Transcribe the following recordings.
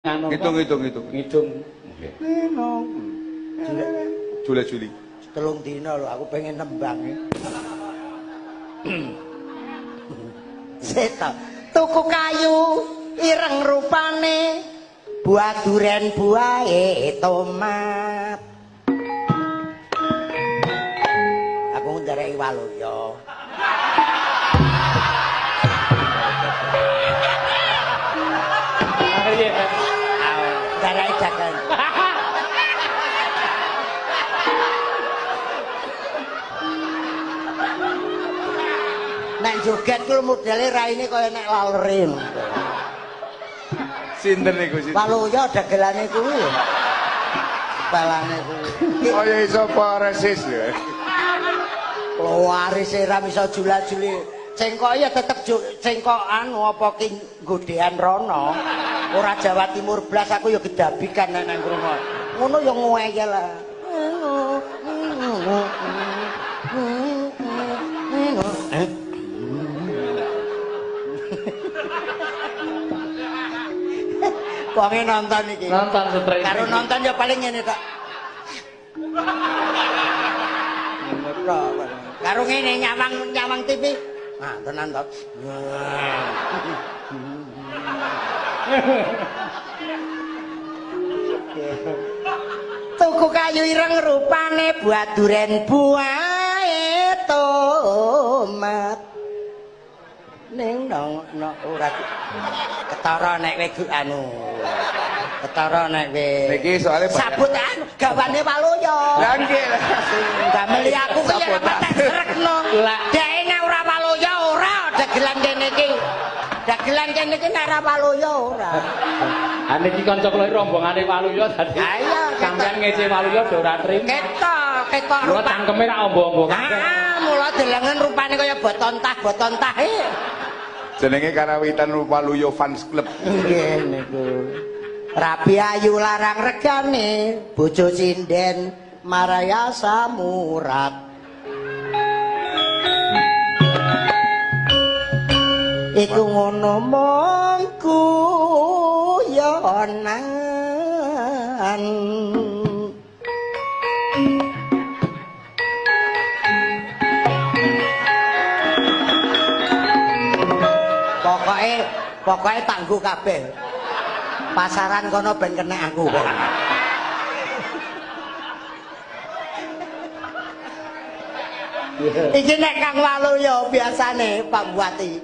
Anu Ngitung. Ngitung. Nggih. Nenong. Jula Juli. 3 dina lho aku pengen nembang. Seta. Tuku kayu ireng rupane, buah duren buahe tomat. Aku ndereki Waluyo. Iya. Ndereki dagang. Nek joget kuwi modele raine kaya nek lalere. Sinten niku sinten? Waluyo dagelane kuwi. Balane kuwi. Kaya iso paresis ya. Waris ora iso jula-juli. Cengkok ya tetep cengkok anu apa ki nggodean rono. Ora Jawa Timur blas aku ya gedabikan nek nang ngrungok. Ngono ya ngeyel. Wonge nonton iki. Nonton setrek. Karo nonton ya paling ngene tok. Ngene tok. Karo ngene nyawang TV. Nah, tenan tok. Tuku kayu ireng rupane buah duren buahe tomat. Ning nang no, ora ketara nek kowe anu. Ketara nek kowe. Niki soalé sabut anu gawane Waluyo. Lah nggih. Dameli aku ki ya patek srekno. Deke nek ora Waluyo ora dagelan kene iki. Dagelan kene iki nek ora Waluyo ora. Ha niki kanca kula rombongane Waluyo dadi. Ha iya, sampean ngece Waluyo do ora trimo. Ketok, ketok rupa cangkeme ra ombo-ombo kabeh. Ah, mula delengen rupane kaya botontah-botontah e. Jenenge Karawitan Waluyo Fans Club. Nggih niku. Rabi ayu larang regane, bojo sinden marayasa murad. Iku ngono mong guyonan. Pokoke tangguh kabeh. Pasaran kono ben kena aku kok. Iki nek Kang Waluyo biasane Pak Bupati.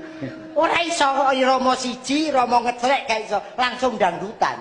Ora iso irama siji, irama ngecrek gak iso, langsung dangdutan.